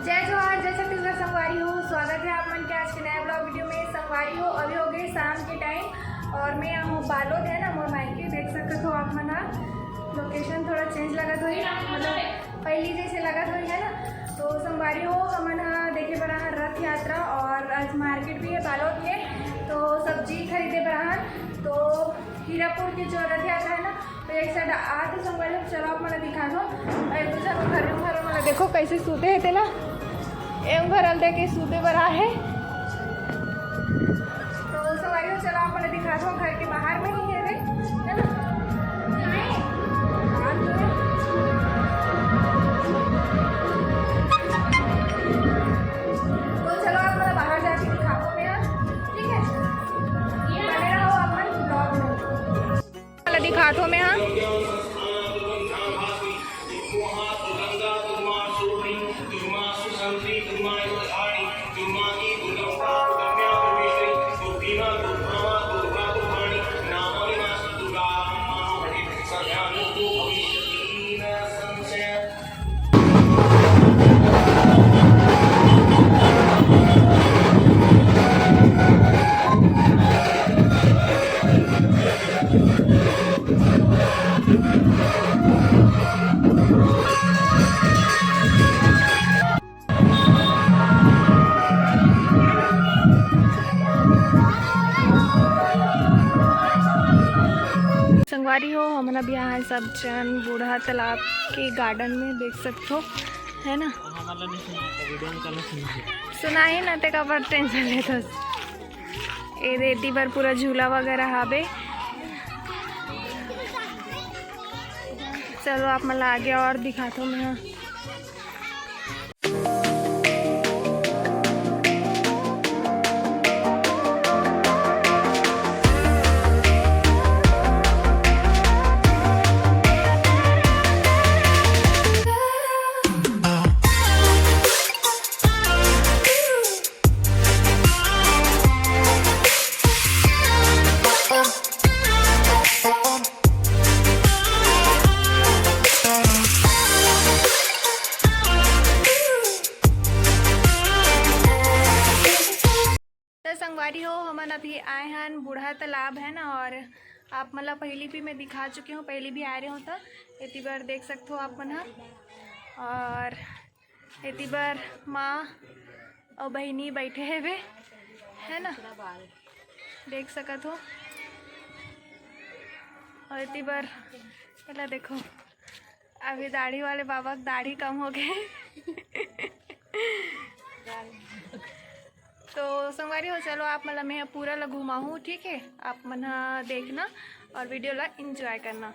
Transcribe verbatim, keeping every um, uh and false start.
जय जोहार, जय छत्तीसगढ़ संगवारी हो। स्वागत है आप मन के आज के नया ब्लॉग वीडियो में। संगवारी हो, अभी हो गए शाम के टाइम और मैं यहाँ हूँ बालोद, है ना, मोर मायके। देख सकत हो आप मन ह, लोकेशन थोड़ा चेंज लगत होही, मतलब पहली जैसे लगत होही, है ना। तो संगवारी हो, हमन ह देखे बर आहा रथ यात्रा और आज मार्केट भी है बालोद के, तो सब्जी खरीदे बर आहा। तो हीरापुर के जो रथ यात्रा है ना, तो एक साइड आ तो संगवारी हो, चलो आप मन ल दिखा दो। एक दो झन घर में, घर में देखो कैसे सूते है तेला, एम घर ल दे के सूते बर आहे। तो संगवारी हो, चलो आप मन ल दिखा दो, घर के बाहर में ही है रे, है ना? तो चलो आप मन ल बाहर जाके दिखा दो मैं, ठीक है? बने रहो अपन ब्लॉग में। वाला दिखात हो मैं, हाँ। संगवारी हो, हमन अभी आए सब जन बूढ़ा तालाब के गार्डन में, देख सकथो, है ना? हमन ला नहीं सुनाए, तो वीडियो में काला सुनाए। सुनाही ना, ते काबर टेंशन लेथस? ए दे, एती बर पूरा झूला वगैरह हाबे। चलो, आप मन ला आगे और दिखाथो मैं। तो संगवारी हो, हमन अभी आए हन बूढ़ा तालाब, है ना, और आप मन ला पहली भी मैं दिखा चुकी हूँ, पहली भी आए रहे हो तो एती बर देख सकथो आप मन ह। और एती बर माँ और बहिनी बैठे हेबे, है ना, देख सकत हो। और एती बर एला देखो, अभी दाढ़ी वाले बाबा के दाढ़ी कम हो गए। तो संगवारी हो, चलो आप मन ला मैं पूरा ला घुमाहूँ, ठीक है? आप मन ह देखना और वीडियो ला एंजॉय करना।